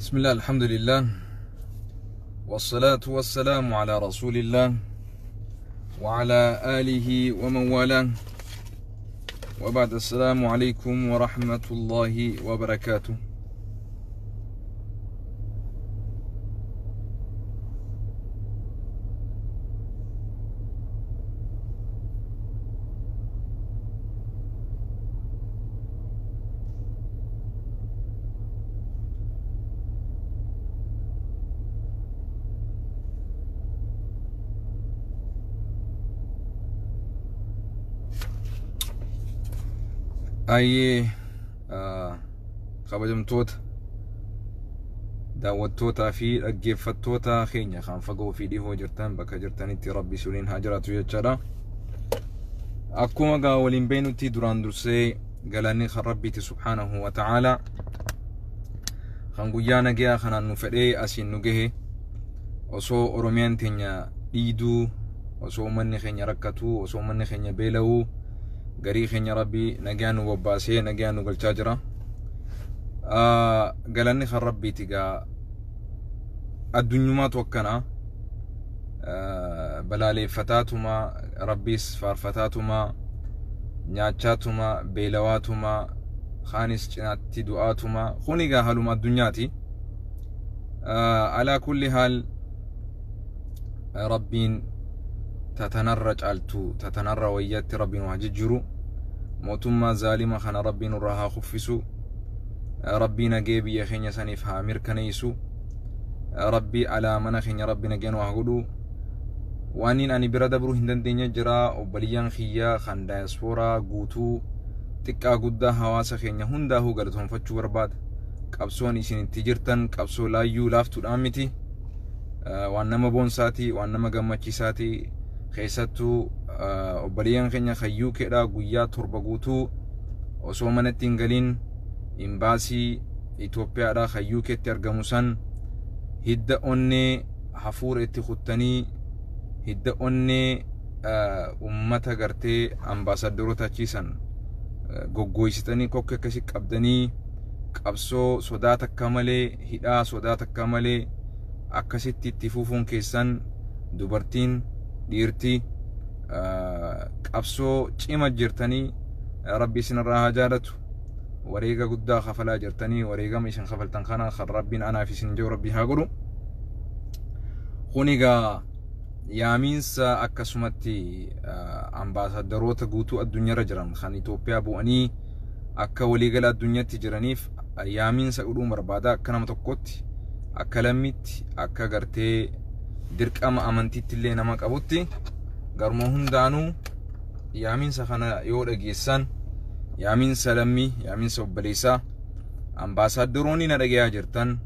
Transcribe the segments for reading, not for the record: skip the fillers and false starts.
بسم الله، الحمد لله، والصلاة والسلام على رسول الله وعلى آله ومن والاه، وبعد، السلام عليكم ورحمة الله وبركاته. Ayyee, kabajamtoota daawwattootaa fi dhaggeeffattoota keenya kan fagoo fi dhihoo jirtan, bakka jirtanitti Rabbi isiniin haa jiraatu jechaadha. Akkuma gaa waliin beenutti, duraan dursee galanni kan Rabbiiti subhaanahu wa ta'aalaa, kan guyyaa nagayaa kanaan nu fedhee asiin nu gahe. Osoo Oromiyaan teenya dhiiduu, osoo uummanni keenya rakkatuu, osoo uummanni keenya beela'uu, garii keenya Rabbi nagaan nu bobbaasee nagaan nu galchaa jira. Galanni kan Rabbiiti. Gaa addunyumaatu akkana balaaleeffataatuma, Rabbiis faarfataatuma, nyaachaatuma, beelawaatuma, kaanis cinaatti du'aatuma. Kun egaa haluma addunyaati. Alaa kulli haal, Rabbiin tatanarra caaltu, tatanarra wayyatti Rabbiin waa jijjiiru. Mootummaa zaalima kana Rabbiin irraa haa kuffisu. Rabbii nagee biyya keenya saniif haa mirkaneessu. Rabbii alaa mana keenya Rabbi nageen waa godhu. Waaniin ani bira dabruu hin dandeenye jira. Obboleeyyan kiyya kan daayaspooraa guutuu, xiqqaa guddaa, hawaasa keenya hundaahuu galatoonfachuu barbaada. Qabsoon isin itti jirtan qabsoo laayyuu laaftuudhaan miti, waan nama boonsaati, waan nama gammachiisaati. Keessattuu obboleeyyan keenya kan UKdha guyyaa 7 guutuu osoo manatti hin galin imbaasii Itoophiyaadha kan UKtti argamu san hidda onnee hafuura itti kuttanii, hidda onnee ummata gartee ambaasaddaroota achiisan goggooysitanii, kokke akkasii qabdanii, qabsoo sodaa takka malee, hidhaa sodaa takka malee akkasitti itti fufuun keessan, dubartiin dhiirti qabsoo cima jirtanii, Rabbi isinirraa haa jaalatu. Wareega guddaa kafalaa jirtanii, wareegama isin kafaltan kana kan Rabbiin anaaf isin jiru Rabbi haa godhu. Kun egaa yaamiinsa akkasumatti ambaasaddaroota guutuu addunyaarra jiran kan Itoophiyaa bu'anii akka waliigala addunyaatti jiraniif yaamiinsa godhuun barbaada. Akka nama tokkotti, akka lammitti, akka gartee dirqama amantiitti illee nama qabutti, garuma hundaanuu yaamiinsa kana yoo dhageessan, yaamiinsa lammii, yaamiinsa obboleessaa, ambaasaddaroonni na dhagayaa jirtan,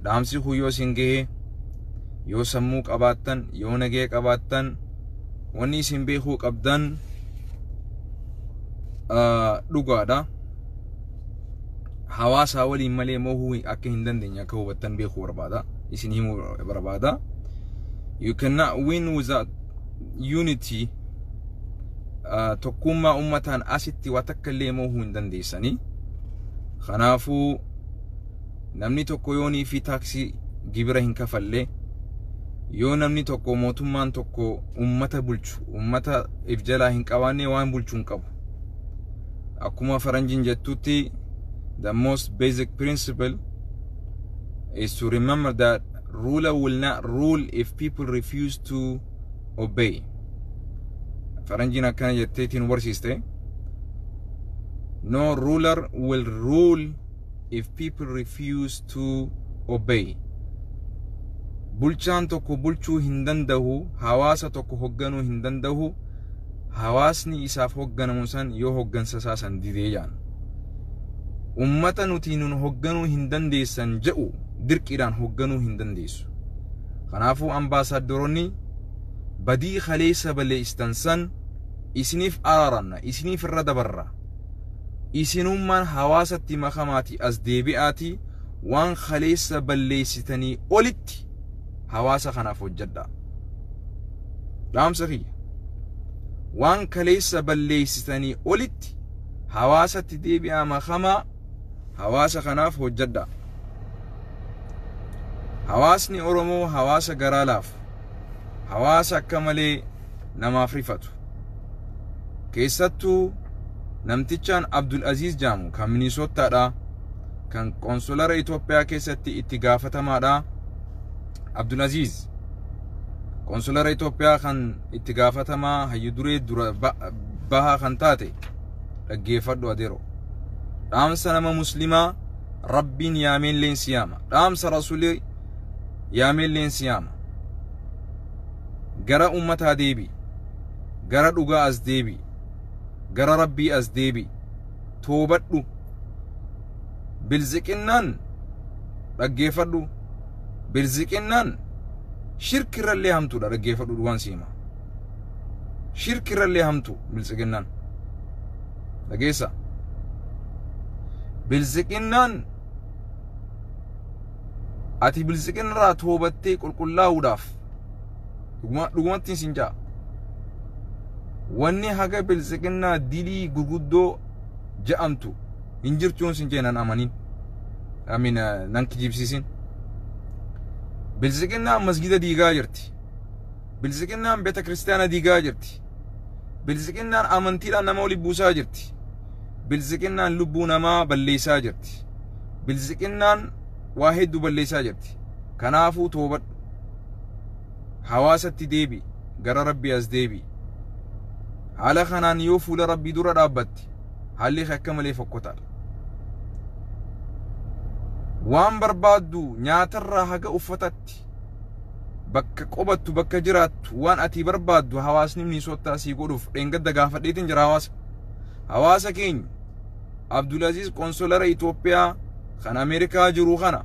dhaamsi kun yoo isin gahee, yoo sammuu qabaattan, yoo nagee qabaattan, wanni isin beekuu qabdan dhugaadha. Hawaasaa waliin malee moohuu akka hin dandeenye akka hubattan beekuu barbaada. Isin himuu barbaada. You cannot win without unity. Tokkummaa ummataan asitti waa takka illee moohuu hin dandeessanii. Kanaafuu namni tokko yoonii fi taaksii gibira hin kafallee, yoo namni tokko, mootummaan tokko ummata bulchu ummata if jalaa hin qabaanne, waan bulchuu hin qabu. Akkuma faranjiin jettutti, the most basic principle is to remember that ruler will not rule if people refuse to obey. Faranjiin akkana jetteetiin barsiiste. No ruler will rule if people refuse to obey. Bulchaan tokko bulchuu hin danda'u, hawaasa tokko hogganuu hin danda'u, hawaasni isaaf hogganamu san yoo hoggansa isaa san didee jaan. Ummata nuti nun hogganuu hin dandeessan jedhu dirqiidhaan hogganuu hin dandeessu. Kanaafuu ambaasaaddaroonni, badii kaleessa balleessitan san isiniif araaramna, isiniif irra dabarra. Isinummaan hawaasatti makamaati as deebi'aati waan kaleessa balleessitanii olitti hawaasa kanaaf hojjedha. Dhaamsa kiyya. Waan kaleessa balleessitanii olitti hawaasatti deebi'aa, makamaa, hawaasa kanaaf hojjedha. Hawaasni Oromoo hawaasa garaa laafu, hawaasa akka malee namaaf rifatu. Keessattuu namtichaan Abdul Aziz jaamu kan Minisootaadha, kan konsolara Itoophiyaa keessatti itti gaafatamaadha. Abdul Aziz konsolara Itoophiyaa kan itti gaafatamaa hayyu duree dura bahaa kan taate dhaggeeffadhu adeero. Dhaamsa nama muslimaa Rabbiin yaameen leensi yaama. Dhaamsa Rasuulii yaameen leensi yaama. Gara ummataa deebi. Gara dhugaa as deebi. Gara Rabbii as deebi. Toobadhu. Bilziqinnaan dhaggeeffadhu. Bilziqinnaan shirkirrallee hamtuudha dhaggeeffadhu dhugaan siima. Shirkirrallee hamtu bilziqinnaan. Dhageessa. Bilziqinnaan ati bilziqinnarraa toobattee qulqullaa'uudhaaf dhugumatti sin ja'a. Wanni haga bilziqinnaa dilii gurguddoo ja'amtu hin jirtu sin jee nan amanin. Amin nan kijibsiisin. Bilziqinnaan masgida diigaa jirti. Bilziqinnaan beeta kiristaana diigaa jirti. Bilziqinnaan amantiidhaan nama oli buusaa jirti. Bilziqinnaan lubbuu namaa balleessaa jirti. Bilziqinnaan waa hedduu balleessaa jirti. Kanaafuu toobadhu. Hawaasatti deebi. Gara Rabbii as deebi. Haala kanaan yoo fuula Rabbii dura dhaabbatti haalli akka malee fokkotaadha. Waan barbaaddu nyaatarraa haga uffatatti bakka qobattu bakka jiraattu waan ati barbaaddu hawaasni Minisootaa sii godhuuf dheengadda gaafadheetiin jira hawaasa. Hawaasa keenya Abdulaziz konsolara Itoophiyaa kan Ameerikaa jiru kana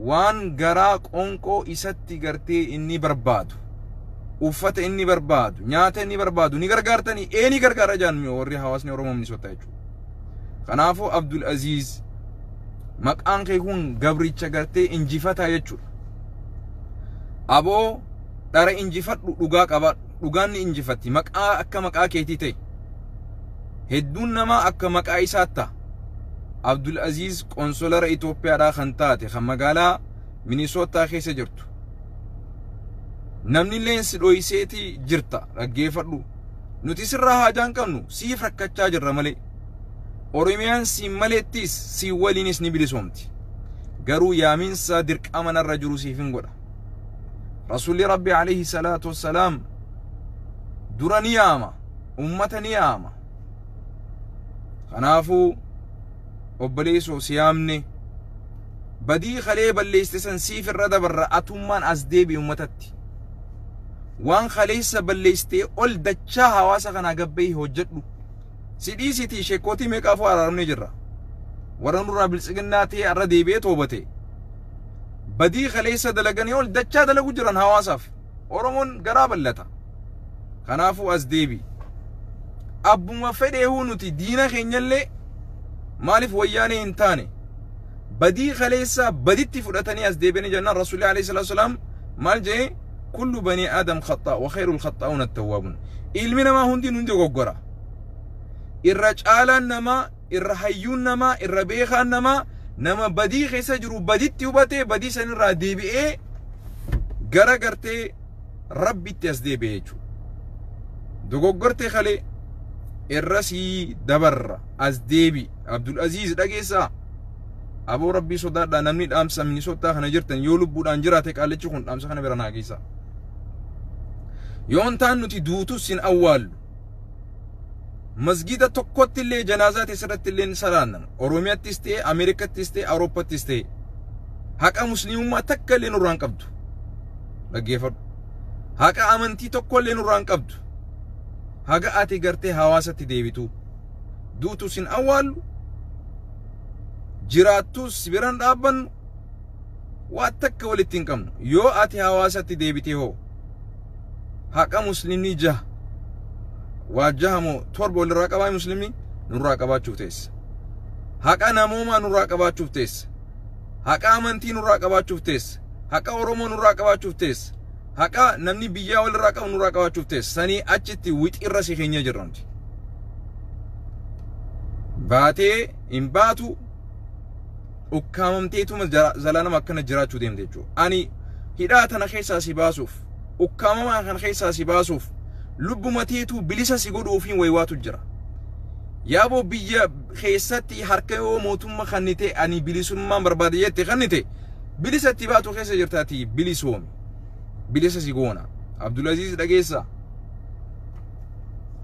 waan garaa qonqoo isatti gartee inni barbaadu uffata inni barbaadu nyaata inni barbaadu ni gargaartanii ee ni gargaara jaan warri hawaasni Oromoo Minisootaa jechuudha. Kanaafuu Abdul Aziz maqaan kee kun gabricha gartee injifataa jechuudha. Aboo dhara injifadhu dhugaa qabaadhu dhugaan ni injifatti maqaa akka maqaa keetii ta'e. Hedduun namaa akka maqaa isaatti ta'a. Abdul Aziz konsolara Itoophiyaadhaa kan taate kan magaalaa Minisootaa keessa jirtu. Namni leensi dho'iseeti jirta dhaggeeffadhu. Nuti sirraa haajaan qabnu siif rakkachaa jirra malee. Oromiyaan siin maleettis siin waliinis ni bilisoomti. Garuu yaaminsa dirqama narra jiru siif hin godha. Rasuulli Rabbi alayhi salaatu wassalaam dura ni yaama, ummata ni yaama. Kanaafuu obboleessoo si yaamne badii kalee balleessite san siif irra dabarra atummaan as deebi ummatatti. Waan kaleessa balleessitee ol dachaa hawaasa kanaa gabbee hojjedhu. Si dhiisitii sheekootii meeqaafuu araaramnee jirra. Warra nurraa biltsiginnaa ta'e irra deebi'ee toobate. Badii kaleessa dalaganii ol dachaa dalagu jiran hawaasaaf. Oromoon garaa bal'ata. Kanaafuu as deebi. Abbuma fedheehuu nuti diina keenyallee maaliif wayyaanee hin taane badii kaleessaa baditti fudhatanii as deebi'anii jennaan Rasuulli alayhi salaatu wasalaam maal jedhee kullu banii aadam khaxaa wa khayrul khaxaa'uuna attawwaabuun. Ilmi namaa hundi nuti dogoggora. Irra caalaan namaa, irra hayyuun namaa, irra beekaan namaa nama badii keessa jiru baditti hubatee badii sanirraa deebi'ee gara gartee Rabbitti as deebi'e jechuudha. Dogoggortee kalee irra sii dabarra as deebi. Abdul Aziz dhageessaa. Aboo Rabbii sodaadhaa namni dhaamsa Minisootaa kana jirtan yoo lubbuudhaan jiraate qaalichi kun dhaamsa kana bira naa geessaa. Yoon taan nuti duutus hin awwaallu. Masgida tokkotti illee janaazaa teessirratti illee ni salaannan. Oromiyaattis ta'e, Ameerikaattis ta'e, Awurooppaattis ta'e. Haqa musliimummaa takka illee nurraa hin qabdu. Dhaggeeffadhu. Haqa amantii tokko illee nurraa hin qabdu. Haga ati gartee hawaasatti deebitu. Duutus hin awwaallu. Jiraattus biraan dhaabbannu. Waa takka walitti hin qabnu. Yoo ati hawaasatti deebite hoo. Haqa musliimni jaha. Waa jaha moo torba walirraa qabaa musliimni nurraa qabaachuuf teessa. Haqa namoomaa nurraa qabaachuuf teessa. Haqa amantii nurraa qabaachuuf teessa. Haqa Oromoo nurraa qabaachuuf teessa. Haqa namni biyyaa walirraa qabu nurraa qabaachuuf teessa. Sanii achitti wixirra si keenya jirra nuti. Baatee hin baatu. Ukkaamamteetuma zalaalama akkana jiraachuu deemte jechuudha. Ani hidhaa tana keessaa si baasuuf, ukkaamamaa kana keessaa si baasuuf, lubbuma teetuu bilisa si godhuufiin waywaatu jira. Yaaboo biyya keessatti harka yoo mootummaa kannite ani bilisummaan barbaade jette kannite bilisa itti baatu keessa jirtaati bilisoomi. Bilisa si goona. Abdulaziz dhageessa.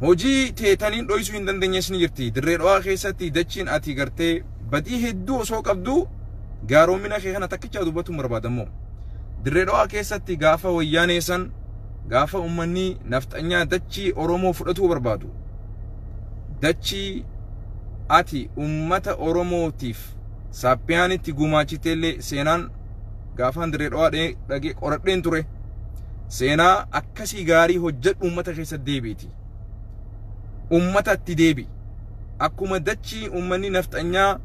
Hojii teetaniin dhoysuu hin dandeenyes ni jirti. Dirree Dhawaa keessatti dachiin ati gartee badii hedduu osoo qabdu gaaromina kee kana takkichaa dubbatuun barbaadammoo. Dirree Dhawaa keessatti gaafa wayyaanee san gaafa uummanni nafxanyaa dachii Oromoo fudhatuu barbaadu. Dachii ati uummata Oromootiif saaphiyaanitti gumaachiteellee seenaan gaafaan Dirree Dhawaa dhagee qoradheen ture. Seenaa akkasii gaarii hojjedhu uummata keessa deebiiti. Uummatatti deebi. Akkuma dachii uummanni nafxanyaa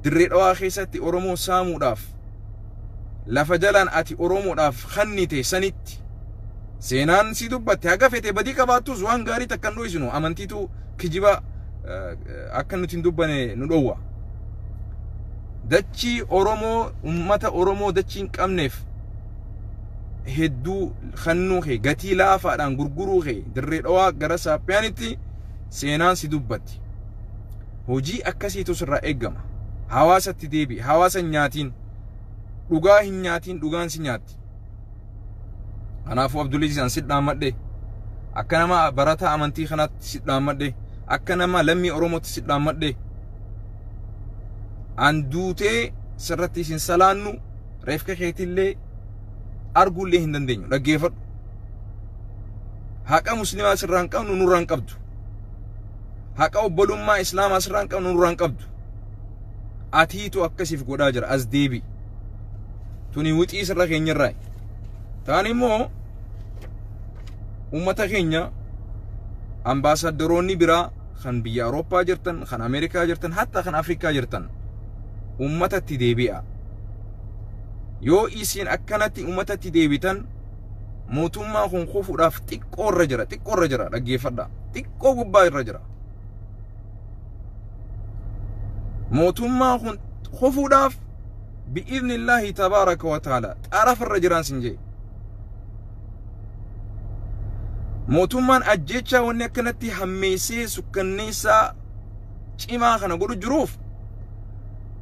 Dirree Dhawaa keessatti Oromoo saamuudhaaf lafa jalaan ati Oromoodhaaf kennite sanitti seenaan si dubbatte haga fete badii qabaattus waan gaarii takka hin dhoysinu amantiitu kijiba akka nuti hin dubbane nu dhowwa. Dachii Oromoo uummata Oromoo dachii hin qabneef hedduu kennuu kee gatii laafaadhaan gurguruu kee Dirree Dhawaa gara saaphiyaanitti seenaan si dubbatti. Hojii akkasiitu sirraa eeggama. Hawaasatti deebi. Hawaasa hin nyaatiin. Dhugaa hin nyaatiin dhugaan si nyaatti. Kanaafuu Abdulaziz an si dhaammadhe. Akka nama barataa amantii kanaatti si dhaammadhe. Akka nama lammii Oromootti si dhaammadhe. An duutee sirratti isin salaannu reefka keetillee arguullee hin dandeenyu. Dhaggeeffadhu. Haqa musliimaa sirraa hin qabnu nurraa hin qabdu. Haqa obbolummaa islaamaa sirraa hin qabnu nurraa hin qabdu. Atiitu akkasiif godhaa jira as deebi. Tuni wixii sirra keenyarraa. Taan immoo uummata keenya ambaasaddaroonni biraa kan biyya Awurooppaa jirtan, kan Ameerikaa jirtan, hatta kan Afrikaa jirtan uummatatti deebi'a. Yoo isin akkanatti uummatatti deebitan mootummaa kun kufuudhaaf xiqqoo irra jira, xiqqoo irra jira dhaggeeffadha. Xiqqoo gubbaa irra jira. Mootummaa kun kufuudhaaf bi'iznillaahi tabaaraka wa ta'ala xarafa irra jiraan sin jee. Mootummaan ajjechaa wanni akkanatti hammeessee sukkanneessaa cimaa kana godhu jiruuf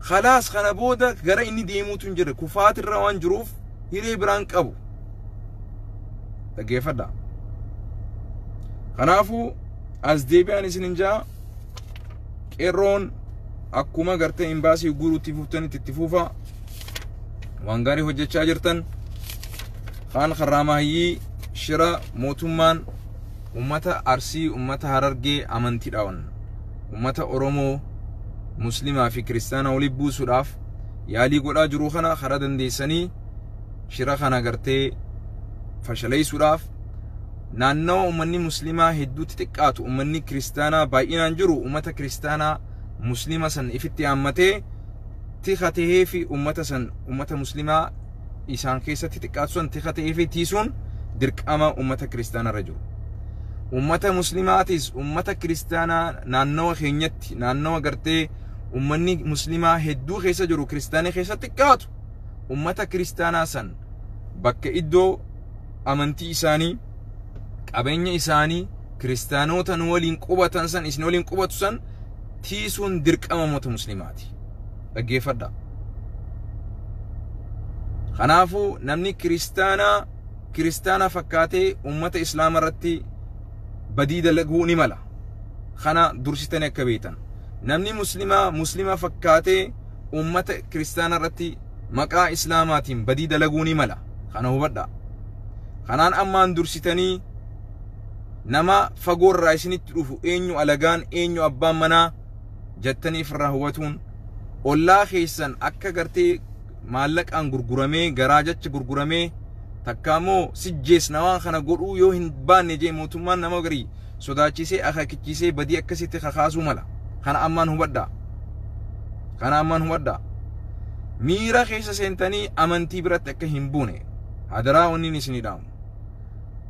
khalaas kana booda gara inni deemuutu hin jirre kufaatirra waan jiruuf hiree biraan qabu. Dhaggeeffadha. Kanaafuu as deebi'aan isin hin jaa qeerroon akkuma gartee imbaasii guuruutti fuuftanitti itti fuufa waan gaarii hojjechaa jirtan kaan karraamaayyii shira mootummaan uummata Arsii uummata Harargee amantiidhaan uummata Oromoo musliimaa fi kiristaana waliin buusuudhaaf yaalii godhaa jiru kana karaa dandeessanii shira kana gartee fashaleessuudhaaf naannawa uummanni musliimaa hedduutti xiqqaatu uummanni kiristaanaa baay'inaan jiru uummata kiristaanaa musliima san ifitti haammatee tika tahee fi uummata san uummata musliimaa isaan keessatti xiqqaatu san tika tahee fi tiisuun dirqama uummata kiristaanaa irra jiru. Uummata muslimaatis uummata kiristaanaa naannawa keenyatti naannawa gartee uummanni musliimaa hedduu keessa jiru kiristaanii keessatti xiqqaatu uummata kiristaanaa san bakka iddoo amantii isaanii qabeenya isaanii kiristaanota nu waliin qubatan san isin waliin qubatu san tiisuun dirqama uummata musliimaati. Dhaggeeffadha. Kanaafuu namni kiristaanaa kiristaana fakkaatee uummata islaama irratti badii dalaguu ni mala. Kana dursitanii akka beektan. Namni musliimaa muslima fakkaatee uummata kiristaana irratti maqaa islaamaatiin badii dalaguu ni mala. Kana hubadhaa. Kanaan ammaan dursitanii nama fagoo irraa isinitti dhufu eenyu alagaan eenyu abbaan manaa jettanii ofirraa hubatuun ollaa keessan akka gartee maallaqaan gurguramee garaa jecha gurguramee takka immoo sijjeesna waan kana godhuu yoo hin baanne jee mootummaan nama garii sodaachisee akaakichiisee badii akkasitti kakaasuu mala. Kana ammaan hubadhaa. Kana ammaan hubadhaa. Miira keessa seentanii amantii biratti akka hin buune hadaraa wanni isinii dhaamu.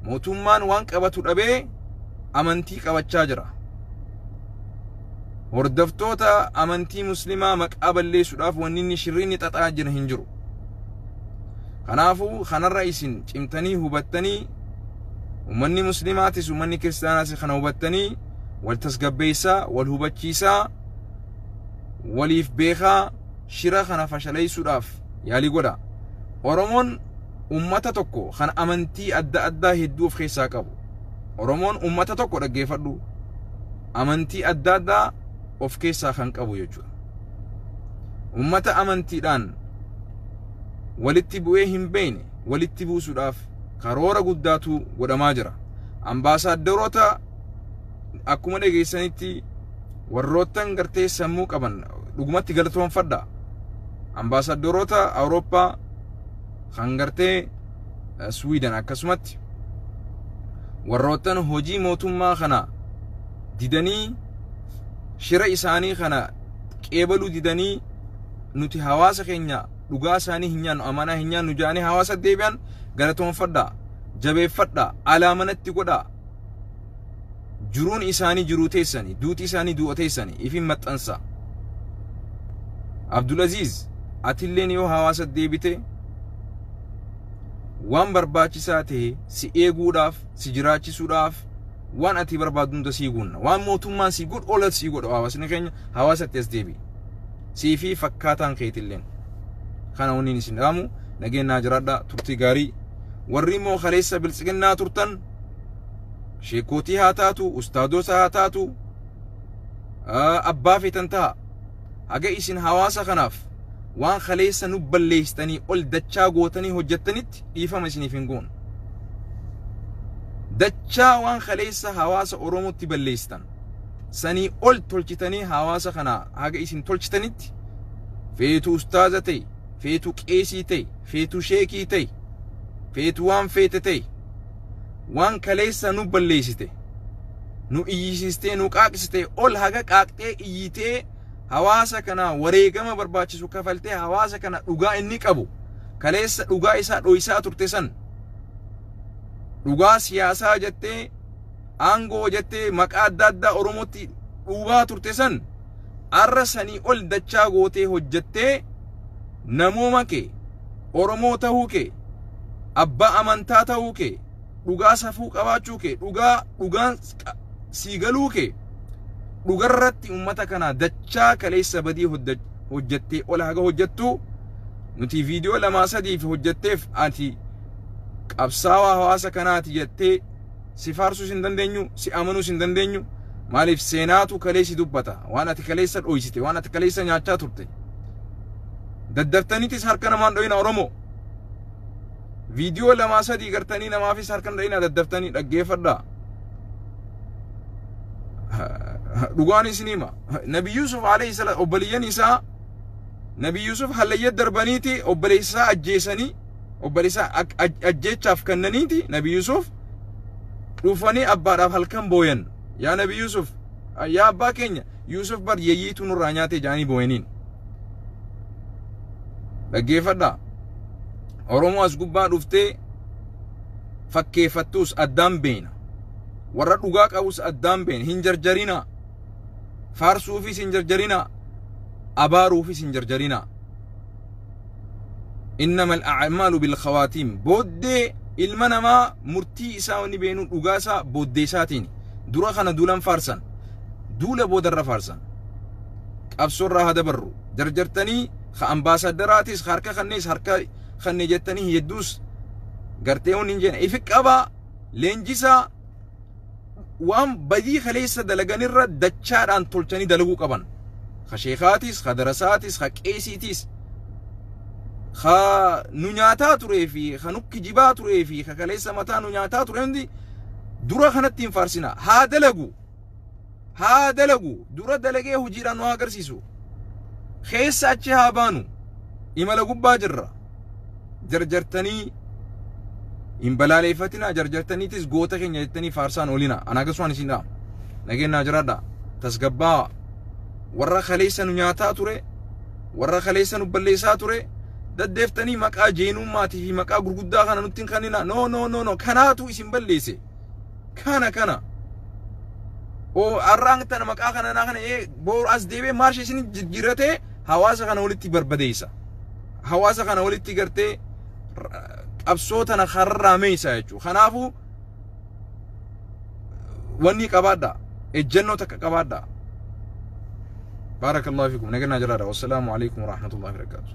Mootummaan waan qabatu dhabee amantii qabachaa jira. Hordoftoota amantii muslimaa maqaa balleessuudhaaf wanni inni shirriin xaxaa jira hin jiru. Kanaafuu kanarra isin cimtanii hubattanii ummanni muslimaatis ummanni kiristaanaas kana hubattanii wal tasgabbeessaa, wal hubachiisaa, waliif beekaa shira kana fashaleessuudhaaf yaalii godha. Oromoon ummata tokko kan amantii adda addaa hedduu of keessaa qabu. Oromoon ummata tokko dhaggeeffadhu. Amantii adda addaa of keessaa kan qabu jechuudha. Ummata amantiidhaan walitti bu'ee hin beekne walitti buusuudhaaf karoora guddaatu godhamaa jira. Ambaasaaddoroota akkuma dhageessanitti warroottan gartee sammuu qaban dhugumatti galatoonfadha. Ambaasaaddoroota Awurooppaa kan gartee Swiiden akkasumatti warroottan hojii mootummaa kana didanii shira isaanii kana qeebaluu didanii nuti hawaasa keenya dhugaa isaanii hin nyaannu amanaa hin nyaannu jedhanii hawaasa deebi'an galatoonfadha, jabeeffadha, alaa manatti godha. Jiruun isaanii jiruu teessanii, duuti isaanii du'a teessanii ifin maxxansa. Abdulaziz atilleen yoo hawaasa deebite waan barbaachisaa ta'e si eeguudhaaf, si jiraachisuudhaaf waan ati barbaaddu hunda sii guunna. Waan mootummaan sii godhu ola sii godhu hawaasni keenya hawaasatti as deebi. Sii fi fakkaataan keetilleen. Kana wanni isin dhaamu nageenyaa jiraadha turtii gaarii. Warri immoo kaleessa biltsiginnaa turtan sheekootii haa taatu, ustaadota haa taatu, abbaa feetan ta'a. Haga isin hawaasa kanaaf waan kaleessa nu balleessitanii ol dachaa gootanii hojjettanitti dhiifama isiniif hin goonu. Dachaa waan kaleessa hawaasa Oromootti balleessitan sanii ol tolchitanii hawaasa kana haga isin tolchitanitti feetu ustaaza ta'e, feetu qeesii ta'e, feetu sheekii ta'e, feetu waan feete ta'e, waan kaleessa nu balleessite, nu iyyisiistee, nu qaaqsite ol haga qaaqxee iyyitee hawaasa kana wareegama barbaachisu kafaltee hawaasa kana dhugaa inni qabu kaleessa dhugaa isaa dho'isaa turte san dhugaa siyaasaa jettee aangoo jettee maqaa adda addaa Oromootti dhuubaa turte san arra sanii ol dachaa gootee hojjettee namooma kee Oromoo ta'uu kee abbaa amantaa ta'uu kee dhugaa safuu qabaachuu kee dhugaa dhugaan sii galuu kee dhugarratti ummata kana dachaa kaleessa badii hojjettee ol haga hojjettu nuti viidiyoo 2 3 fi hojjetteef ati qabsaawaa hawaasa kanaati jettee si faarsuus hin dandeenyu, si amanuus hin dandeenyu. Maaliif seenaatu kaleessi dubbata waan ati kaleessa dhoysite, waan ati kaleessa nyaachaa turte. Daddaftaniitis harka namaan dhoyina Oromoo. Viidiyoo 2 3 gartanii namaafis harka dhoyina daddaftanii dhaggeeffadhaa. Dhugaan isin hima. Nabi Yusuf alayhi salaam obboleeyyan isaa Nabi Yusuf hallayya darbaniiti obboleessa ajjeesanii obboleessa ajjeechaaf kennaniiti Nabi Yusuf dhufanii abbaadhaaf halkan booyan. Yaa Nabi Yusuf, yaa abbaa keenya Yusuf bar yeeyyiitu nurraa nyaate jedhanii booyaniin. Dhaggeeffadhaa. Oromoo as gubbaa dhuftee fakkeeffattuus addaan beena. Warra dhugaa qabus addaan beena. Hin jarjarinaa. Faarsuufis hin jarjarinaa. Abaaruufis hin jarjarinaa. Innama al-a'maalu bil-khawaatim. Booddee ilma namaa murtii isaa wanni beenu dhugaa isaa booddee isaatiin. Dura kana duulan faarsan. Duula boodarra faarsan. Qabsoorraa haa dabarru. Jarjartanii ka ambaasaaddaraatiis harka kannees harka kanne jettanii hedduus gartee wanni hin jenne. Ifi qabaa leenjisaa waan badii kaleessa dalaganirra dachaadhaan tolchanii dalaguu qaban. Ka sheekaatis, ka darasaatis, ka qeesiitis, ka nu nyaataa turee fi ka nu kijibaa turee fi ka kaleessa mataa nu nyaataa ture hundi dura kanatti hin faarsina. Haa dalagu. Haa dalagu. Dura dalagee hojiidhaan nu haa agarsiisu. Keessa achi haa baanu. Imala gubbaa jirra. Jarjartanii hin balaaleeffatina, jarjartaniitis goota keenya jettanii faarsaan oolina. Ana akkasumaan isin dhaama. Nageenyaa jiraadha. Tasgabbaa. Warra kaleessa nu nyaataa ture, warra kaleessa nu balleessaa ture, daddeeftanii maqaa jeenummaatii fi maqaa gurguddaa kana nutti hin kennina. No, no, no, no. Kanaatu isin balleesse. Kana kana. Har'aan tana maqaa kana naa kana boru as deebi'ee maarshii isin jijjiirratee hawaasa kana walitti barbadeessa. Hawaasa kana walitti gartee qabsoo tana kararraa meeysa jechuudha. Kanaafuu wanni qabaadha. Ejjennoo takka qabaadha. Baarakallahu fiikum. Naganaa jiraadha. Wassalaamu alaikum warahmatullahi wabarakatuh.